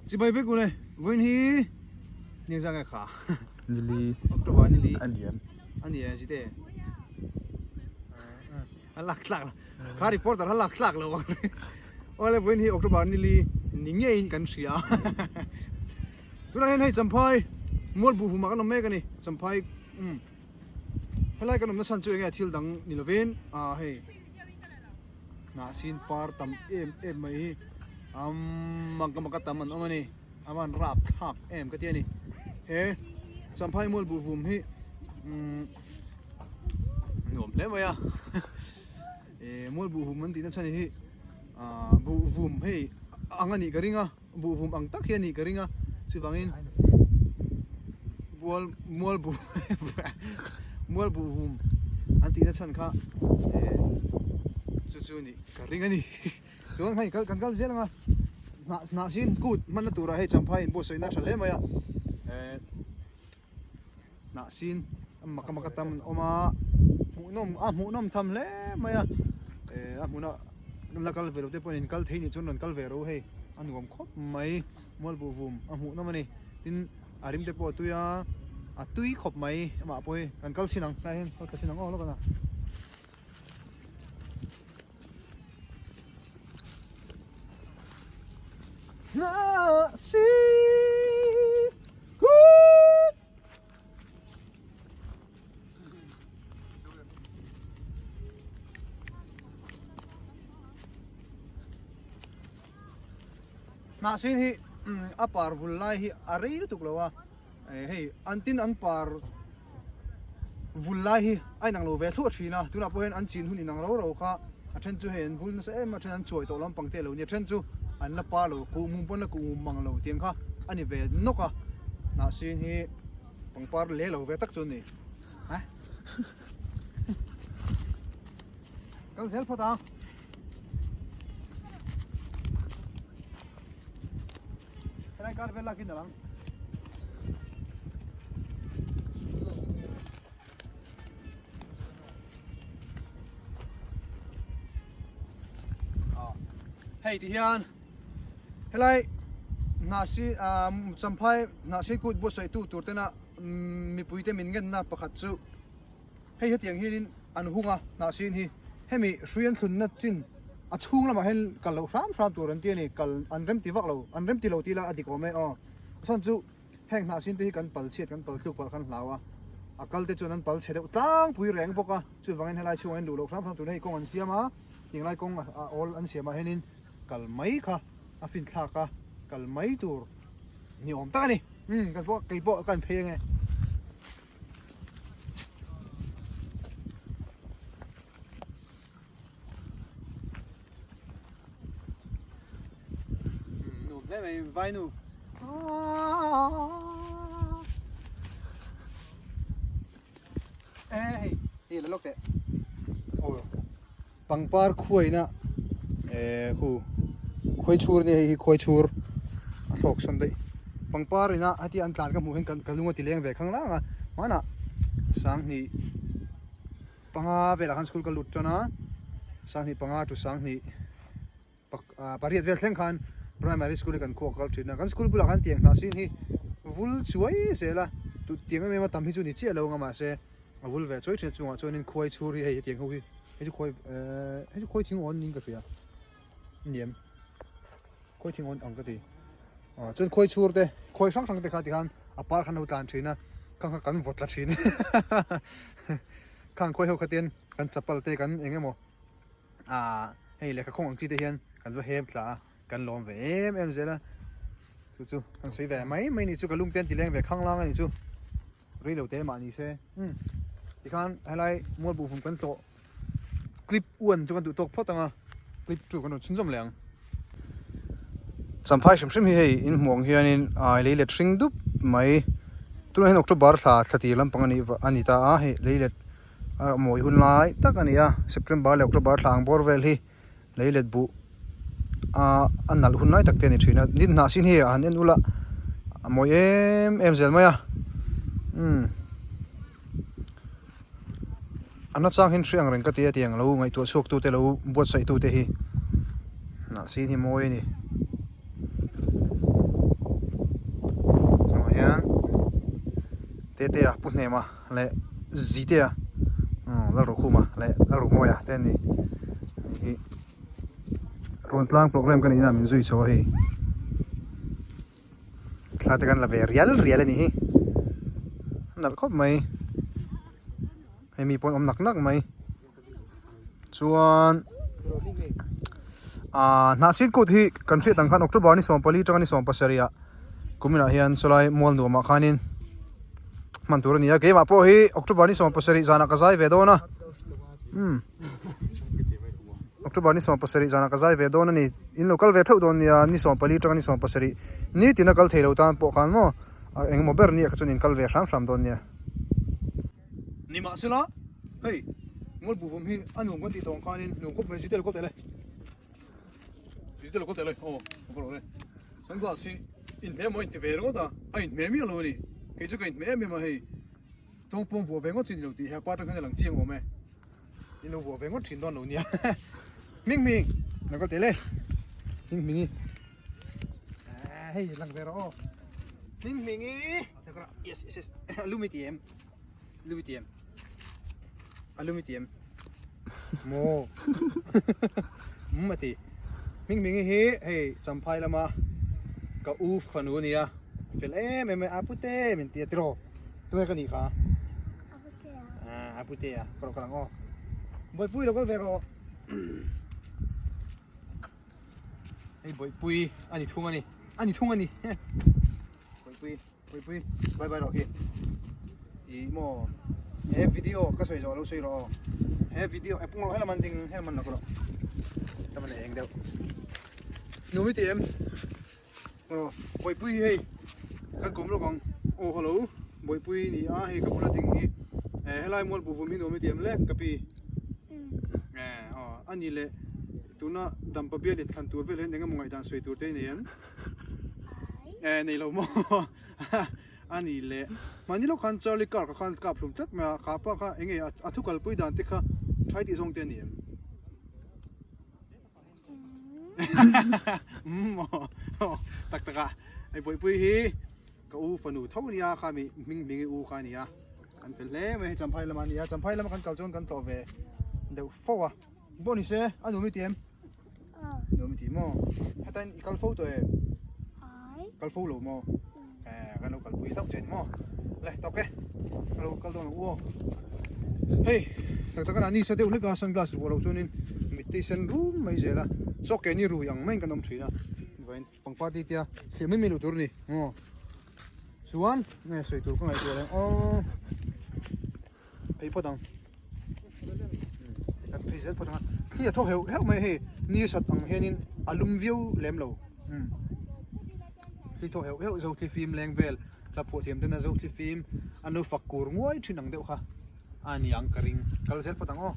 Chibai vek ule, vawiin hi ni zang e kha. Nili. October nili. A ni em? A ni e, zite. A lak tlak lo. Kha reporter a lak tlak lo ang. Awle vawiin hi October nili ni ngeiin kan hria. Tunah hian hei Champhai Mualbuh humah kan awm mek a ni. Champhai umm helai kan awmna chhan chu enge thil dang ni lovin ah hei Hnahsin par tam em em mai hi mak a mak a tam an awm a ni a van rap thlak em ka ti a ni he Champhai mual buh vum hi umm nuam hle mai a eh mual buh vum an tihna chhan hi ah buh vum hei ang a nih ka ring a. Buhvum ang tak hi a nih ka ring a, chuvangin bual mual buh mual buhvum an tihna chhan kha eh chu chu nih ka ring a ni. Chuan hei kal kan kal zel ang a, hnah hnah sin kut hmanna turah hei champhai in buatsaihna a tha hle mai a eh. Hnah sin a mak a mak a tam an awm a hmuhnawm a hmuhnawm tham hle mai a eh a hmunah la kal ve lo te pawhin kal thei nih chuan rawn kal ve ro hei a nuam khawp mai mualbuh vum a hmuhnawm a ni tin a rim te pawh a tui a a tui khawp mai amah pawh hi kan kal chhin ang tlai hian kal thla chhin ang aw lawk a na. Hnah sin hi a par vul lai hi a rei lutuk lo a hei an tin an par vul lai hi a inang lo ve thluah thin a tunah pawh hian an chin hun inang ro ro kha a then chu hei an vul nasa em a then an chuai tawh lampang te a lo nia a then chu an la pa lo kuhmum pawn la kuhmum mang lo tiang kha a ni ve nawk a hnah sin hi pangpar le lo ve tak chu a ni ha kal zel phawt ang. Helai kar vel lak in alang. Hei ti hian helai hnahsi champhai hnahsi kut buatsaih tu tur tena mipui te min ngenna pakhat chu Hei hetiang hianin an hung a, hnahsin hi hemi hrui an thlunna chin a chhung lamah hian kal loh hram hram tur an ti a ni, kal an rem ti vak lo, an rem ti lo tih la a dik awm e aw. A chhan chu heng hnahsin te hi kan pal chhiat kan pal thluk palh khan hlau a, a kal te chuan an pal chhe deuh tlangpui reng bawk a, chuvangin helai chhungah hian luh loh hram hram tur hei kawng an siam a, tinglai kawng a awl an siamah hianin kal mai kha a finthlak a, kal mai tur ni awm tak a ni. Umm kan pawh kei pawh ka inphei ange. Nuam hle mai vainu. E hei hei la lawk teh. Aw pangpar khuaina eh khu khuai chhur ania hei hi khuai chhur a thlawk sawn daih pangpar ina heti an tlan ka hmuh hian ka lung a ti leng ve khang lang a hmanah sanghnih panga velah khan school ka lut tan a sanghnih panga chu sanghnih pariat vel thleng khan primary school hi kan khuak kal thin a kan school bulah khan tiang hnah sin hi vul chuai zel a tiang em em a tam hi chu ni chiah lo ang a mahse a vul ve chuai thin a chungah chuanin khuai chhur hi hei hetiang ho hi hei chu khuai ehh hei chu khuai thing awn niin ka hria niam khuai thing awn ang ka ti ah chuan khuai chhur te khuai hrang hrang te kha tikhan a par khan lo tlan thin a khang kha kan vawt tla thin khang khuai ho kha ten kan chapal te kan eng emaw ah hei lehkha khawng ang chi te hian kan va hem tla a kan lawm ve em em zel a chu chu kan sawi ve mai mai ni chu ka lung te an ti leng ve khang lang a ni chu rei lo te mah ni se umm tikhan helai mual buhfum kan tlawh clip uan chu kan duh tawk phawt ang a clip chu kan rawn chhunzawm leh ang. Champhai hrim hrim hi hei in hmuh ang hianin ah lei let hring dup mai tunah hian October thla thla tir lampang a nih a ni ta a hei lei let a mawi hun lai tak a ni a September leh October thla ang bawr vel hi lei let buh a a nalh hun lai tak te a ni thin a tin hnah sin hi a han en ula a mawi em em zel mai a umm a nachang hian hre ang reng ka ti a tiang lo ngaihtuah chhuak tu te lo buatsaih tu te hi hnah sin hi mawi a ni. Tetea Pu Hnema leh Zitea Lalrokhuma leh Lalromawia te an ni. Hei hi Ruantlang program ka nihna min zui chho a hei. Thla te kan la ve rial rial a nih hi. A nalh khawp mai. Hei mi pawh an awm nak nak mai. Chuan ah hnahsin kut hi kan hriat ang khan October ni 14 atanga ni 17 ah kuminah hian chulai mual nuamah khanin hman tur a ni a keimah pawh hi October ni 17 zanah ka zai ve dawn a umm October ni 17 zanah ka zai ve dawn a ni in lo kal ve theuh dawn nia ni 14 atanga ni 17 nitin a kal thei lo tan pawh khan maw engemaw ber ni ah kha chuan in kal ve hram hram dawn nia. Nimahsela, hei Ngawlbuvawm hi a nuam kan tih tawh ang khanin nuam khawp mai zite lo kal teh le. Zite lo kal teh le, aw ka va rawh le. Sunglass hi inhmeh emaw a inti ve ringawt a, a inhmeh miah lo a ni. Kei chu ka inhmeh em em a hei, tawngpawng vuah ve ngawt chi ni lo tih hepa atang hian a lang chiang awm e. In lo vuah ve ngawt thin dawn lo nia. Hming hming, lo kal teh le. Hming hming i. Hei lang ve rawh aw. Hming hming i. Yes, yes, yes. Lumi ti em. Lumi ti em. A lumi ti em. Mo. Um ati. Hming hming hi hei champhai lama ka u fanu ania. Fel em em a pute min ti a tiraw. Tunge ka nih kha? Aputea. Ah, aputea. Ka lo kal ang aw. Bawihpui lo kal ve rawh. Hei bawihpui a ni thung a ni. A ni thung a ni. Bawihpui. Pui pui bye bye rawh khi i maw he video ka sawi zawh lo sawi rawh aw he video e pung rawh helam an ding helam an lak rawh helam an eng deuh nuam i ti em aw bawihpui hi hei kan kawm lawk ang aw hello bawihpui ni a hei ka bula ding hi helai mual buhvum hi nuam i ti em le ka pi aw ani leh tuna dampa bial inthlan tur vel hian engemaw ngaihdan sawi tur te i nei em. Eh nei lo maw a ni le mahni lawk khan Charlie Kirk khan kap hlum tlat mai a kha pa kha eng nge a thu kalpui dan te kha try tih zawng te a ni em umm aw tak tak a hei bawihpui hi ka u fanu tho a nia kha mi hming hming i u kha a ni a kan fel hle mai hei champhai lamah a ni a champhai lama kan kal chuan kan tlawh ve deuh fo a. Pawh ni se, a nuam i ti em? Nuam i ti maw? Hetain i kal fo tawh em? Kal fo lo maw? Eh, kan lo kalpui hlauh che ni maw? Le, tawk e. Ka lo kal dawn ang u aw. Hei, tak tak a ni sa deuh hlek a, sunglass vuah loh chuanin mit te i sen rum mai zel a. Chaw ke ni rui ang maiin kan awm thin a. Vawiin pangpar ti tia thlir mai mai loh tur a ni maw? Chuan, nge sawi tur ka ngaihtuah reng aw. Phei phawt ang. Kan phei zel phawt ang a. Thli a thaw heuh heuh mai hei ni sat ang hianin a lum viau lem lo. Thli thaw heuh heuh zo thli fim leng vel hla phuah thiam ten a zo thli fim an lo fak kur nguai thin ang deuh kha a ni ang ka ring. Kal zel phawt ang aw.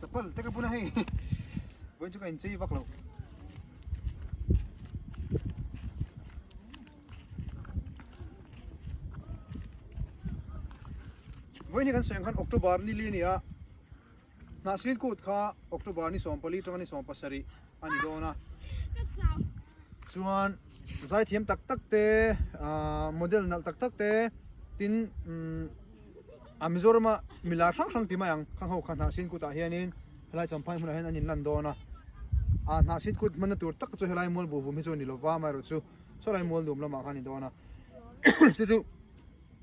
Chapal te ka bun a hei. Vawiin chu ka inchei vak lo. Vawiin hi kan sawi ang khan October ni li a ni a, Hnahsin kut kha October ni 14 atanga ni 17 a ni dawn a. Chuan zaithiam tak tak te, model nalh tak tak te tin a Mizorama milar hrang hrang ti mai ang khang ho kha Hnahsin kutah hianin helai Champhai hmunah hian an inlan dawn a. Hnahsin kut hmanna tur tak chu helai Mualbuvum hi chu a ni lova, amaherawhchu Sawlai mual nuam lamah khan a ni dawn a chu chu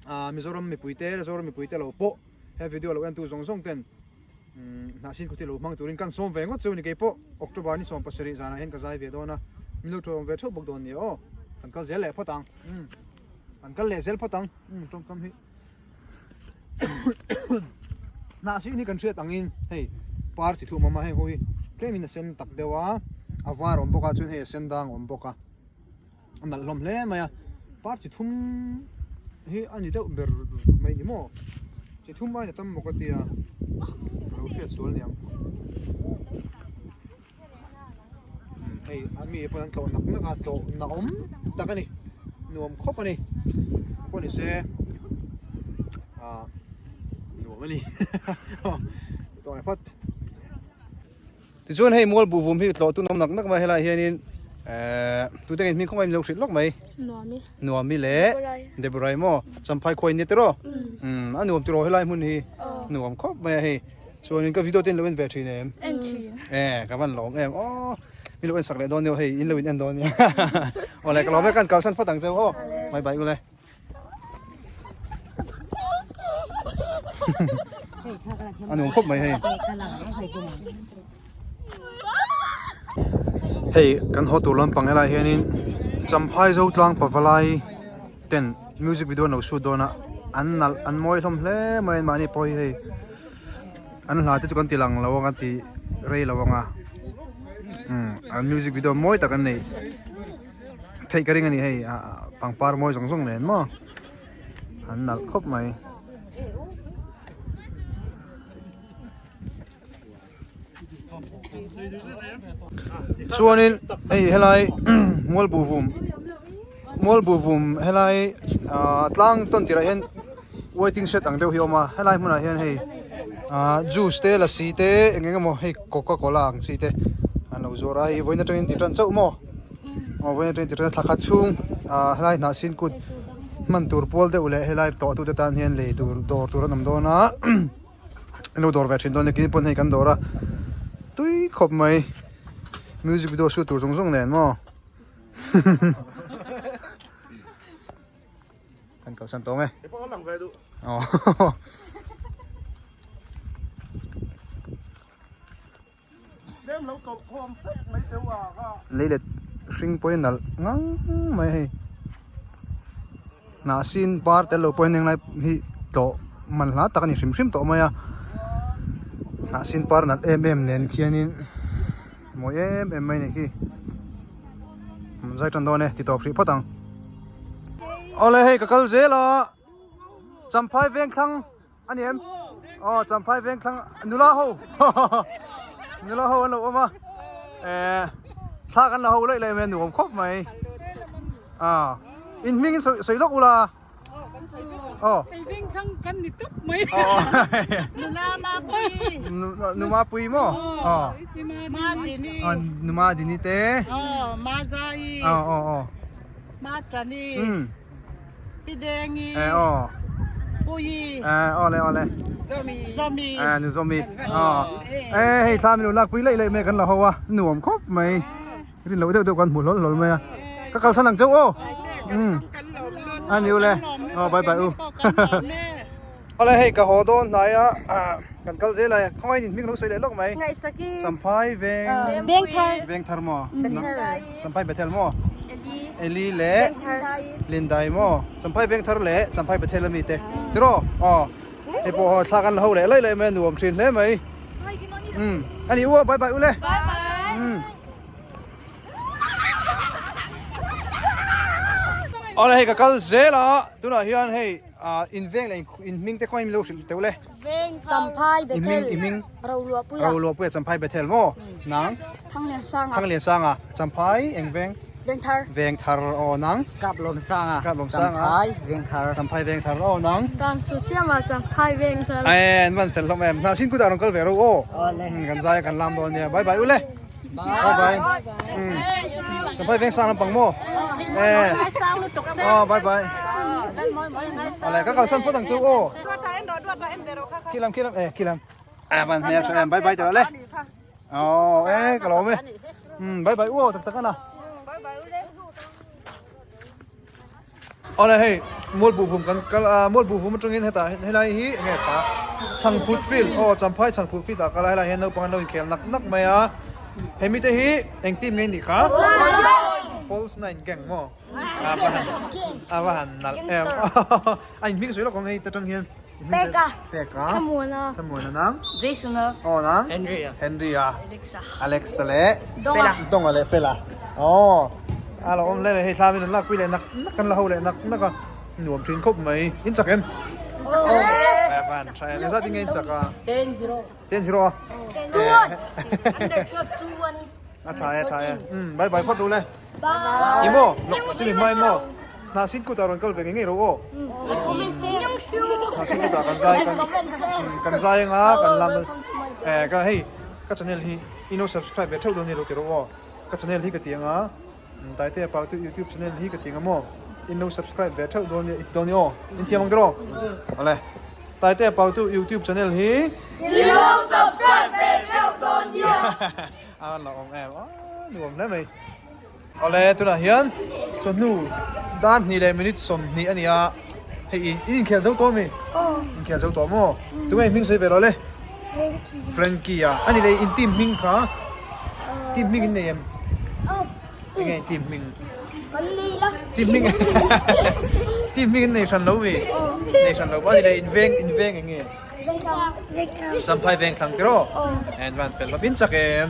ah Mizoram mipui te Zoram mipui te lo pawh he video lo entu zawng zawng ten hnahsin khuti lo hmang turin kan sawm ve ngawt chu ni kei pawh October ni 17 zanah hian ka zai ve dawn a min lo thuawm ve theuh bawk dawn nia aw kan kal zel leh phawt ang kan kal leh zel phawt ang tawngkam hi Hnahsin hi kan hriat angin hei par chi thum a awm a heng ho hi tlemin a sen tak deuh a a var a awm bawk a chuan hei a sen dang a awm bawk a a nalh hlawm hle mai a par chi thum hi a ni deuh ber mai ni maw chi thum aiin a tam bawk a tia ka lo hriat sual niang hei a mi pawh an tlawh nak nak a tlawh na awm tak a ni nuam khawp a ni pawh ni se ah nuam a ni tawh phawt tichuan hei mual buhvum hi tlawh tun awm nak nak mai helaiah hianin. Eh tute nge hming khawngaih in lo hrilh lawk mai. Nuami. Nuami leh Deborah maw Champhai khuai in nia tiraw? Umm a nuam tiraw helai hmun hi nuam khawp mai a hei. Chuanin ka video te in lo en ve thin em? En thin. Eh ka van lawm em aw min lo en sak leh dawn nia hei in lo in en dawn nia. Awle ka lawm e kan kalsan phawt ang cheu aw. Bye bye ule. A nuam khawp mai hei. Hei kan haw tur lampang helai hianin Champhai Zotlang Pavalai ten music video an lo shoot dawn a an nalh an mawi hlawm hle mai an mahni pawh hi hei an hla te chu kan ti lang lo ang a ti rei lo ang a umm an music video mawi tak an nei. Theih ka ring a ni hei ah pangpar mawi zawng zawng nen maw an nalh khawp mai. Chuanin hei helai Mualbuvum Mualbuvum helai ah tlang tawn tirah hian waiting shed ang deuh hi a awm a helai hmunah hian hei ah juice te lassi te eng eng emaw hei coca cola ang chi te an lo zuar a hei vawiin atangin ti tan chauh maw aw vawiin atangin ti tan thla khat chhung ah helai hnah sin kut hman tur pual deuh leh helai tawh tute tan hian lei tur dawr tur an awm dawn a an lo dawr ve thin dawn a keini pawn hei kan dawr a tui khawp mai music video shoot tur zawng zawng nen maw. Kan kalsan tawng e. Aw. Lei let hring pawhin nalh ngang mai hei. Hnah sin par tel lo pawhin heng lai hi tlawh man hla tak a ni hrim hrim tawh mai a. Hnah sin par nalh em em nen khianin mawi em em mai a nih khi. Zai tan dawn e ti tawp hrih phawt ang. Awle hei ka kal zel a Champhai veng thlang a ni em aw Champhai veng thlang nula ho nula ho an lo awm a eh thla kan la ho laih laih mai a nuam khawp mai a in hming in sawi sawi lawk ula aw Hei veng thlang kan ni tawp mai Nula Mapui Nu Mapui maw aw Madini Nu Madini te aw Mazai aw aw aw Machani Pi Dengi eh aw Puii eh aw le aw le Zomi Zomi eh nu Zomi aw eh hei thla min lo lak pui laih laih mai kan la ho a nuam khawp mai rin loh deuh deuh kan hmu hlawl hlawl mai a ka kalsan ang chauh aw um a ni u le aw bye bye u Awle hei ka haw dawn hnai a kan kal zel a khawngaih in hming lo sawi leh lawk mai Champhai veng Vengthar Vengthar maw Champhai Bethel maw Eli leh Lindai maw Champhai Vengthar leh Champhai Bethel ami te tiraw aw hei pawh haw thla kan la ho leh laih laih mai a nuam thin hle mai um ani u a bye bye u le um Awle hei ka kal zel a tunah hian hei Ah in veng leh in hming te khaw in lo hrilh teuh le. Champhai Bethel. In hming Roluahpuia. Roluahpuia Champhai Bethel maw? Nang? Thangliansanga. Thangliansanga. Champhai eng veng? Vengthar. Vengthar aw nang? Kaplawmsanga. Kaplawmsanga. Champhai Vengthar. Champhai Vengthar aw nang? Kan chu chiama Champhai Vengthar. En van fel hlawm em. Hna sin kutah rawn kal ve ro aw. Awle. Kan zai kan lam dawn nia. Bye bye ule. Bye bye. Champhai veng sang lampang maw? Eh. Oh bye bye. Awle ka kalsan phawt ang chu aw. Khilam khilam eh khilam. Ah van hmel tha em bye bye tawh le. Oh eh ka lawm e. Um bye bye u tak tak ana. Awle hei Mualbuhvum kan kal a Mualbuhvum atangin hetah helai hi enge kha Chhangphut field aw Champhai Chhangphut field ah kal a helai hian naupang an lo inkhel nak nak mai a hemi te hi eng team nge nih kha False nine gang maw a va han nalh em a inhming sawi lawk ang hei ta tang hian Peka Peka Thlamuana Thlamuana nang Jasona aw nang Henry a Henry a Alexa Alexa leh Donga Donga leh Fela aw a lo awm hle mai hei thla min rawn lak pui leh nak nak kan la ho leh nak nak a nuam thin khawp mai in chak em aw van tha em engzat in nge in chak a 10-0 10-0 a 2-1 under 12 2-1 a tha e tha e um bye bye phawt ru le bye i maw simi hmai maw hnah sin kutah rawn kal ve ngei ngei ro aw hnah sin kutah kan zai kan kan zai anga kan lam eh ka hei ka channel hi ino subscribe ve theuh dawn ni lo ti ro aw ka channel hi ka ti anga. Taitea Pautu YouTube channel hi ka ti nga maw in lo subscribe ve theuh dawn nia i ti dawn nia aw in thiam ang tiraw awle Taitea Pautu YouTube channel hi In lo subscribe ve theuh dawn nia a la awm em a nuam hle mai awle tunah hian chawhnu dan hnih leh minute 20 a ni a hei i inkhel zo tawh ami inkhel zo tawh maw tunge i hming sawi ve lo le Frankie a ani leh in team hming kha team hming in nei em enge in team hming kan nei la team hming team hming in nei hran lo mi nei hran lo ani leh in veng in veng enge Champhai veng thlang tiraw en van fel hlawp in chak em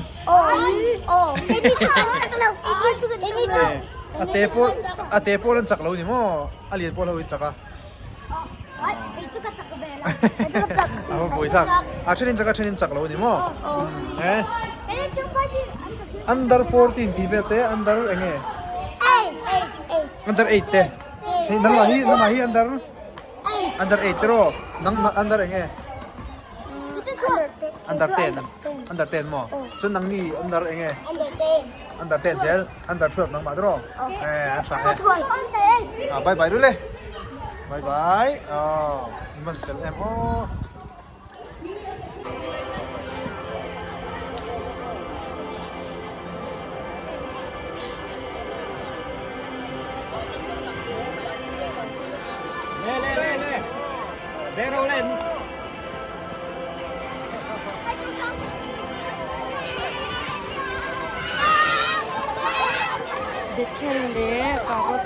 a te pawh a te pawh an chak lo ni maw a lian pawh lo in chak a A va buai chak. A then in chak a then in chak lo a ni maw? Eh. Under 14 tih vel te under eng nge? Under 8 te. Hei nangmah hi nangmah hi under under 8 te rawh. Nang under eng nge? Under 10. Under 10 maw? Chuan nangni under eng nge? Under 10 zel. Under 12 nangmah te rawh. Eh a tha e. Ah bye bye rule. Bye bye. Oh, man fel em aw. Le le le le. Zero lên. Bethel leh carrot